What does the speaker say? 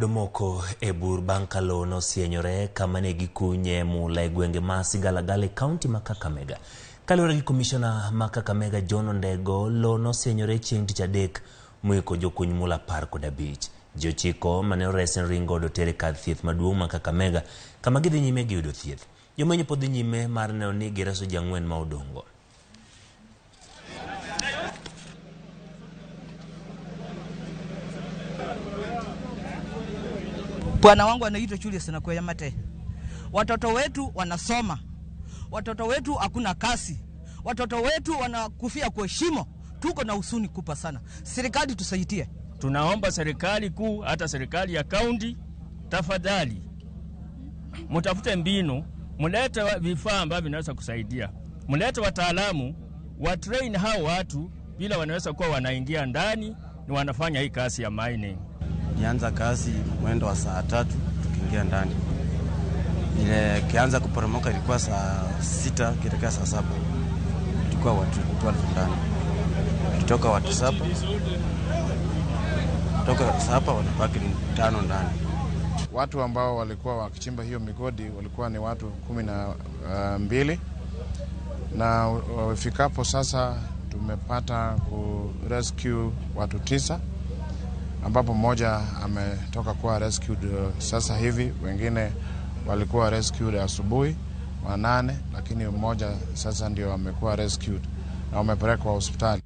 Moko e bur bang' ka lowo nosienyore kama ne gikunye mula e gwenge ma Sigalagala e kaunti ma Kakamega. Kaluwore gi komishona ma Kakamega John Ondego, lowo nosienyore chieng' tich adek moiko jokuny mula 15. Ji 9 mane ores noring godo oter e kar thieth maduong' ma Kakamega kama gidhi nyime gi yudo thieth. Jomenyo pod dhi nyime mar neno ni gireso ji 4 ma odong'go. Bwana wangu anaitwa Julius Nakwea Mate. Watoto wetu wanasoma, watoto wetu hakuna kazi, watoto wetu wanakufia kwa shimo. Tuko na huzuni kubwa sana. Serikali tusaidie. Tunaomba serikali kuu, hata serikali ya kaunti, tafadhali mtafute mbinu, mlete vifaa ambavyo vinaweza kusaidia, mlete wataalamu wa train hao watu, bila wanaweza kuwa wanaingia ndani ni wanafanya hii kazi ya mining. Nianza kazi mwendo wa saa 3 tukiingia ndani. Ile kianza kuporomoka ilikuwa saa 6 kuelekea saa 7. Tulikuwa watu 12 ndani. Kutoka watu 7. Kutoka 7 wanabaki 5 ndani. Watu ambao walikuwa wakichimba hiyo migodi walikuwa ni watu 12, na ifikapo sasa tumepata ku rescue watu 9, ambapo mmoja ametoka kuwa rescued sasa hivi, wengine walikuwa rescued asubuhi 8, lakini mmoja sasa ndio amekuwa rescued na wamepelekwa hospitali.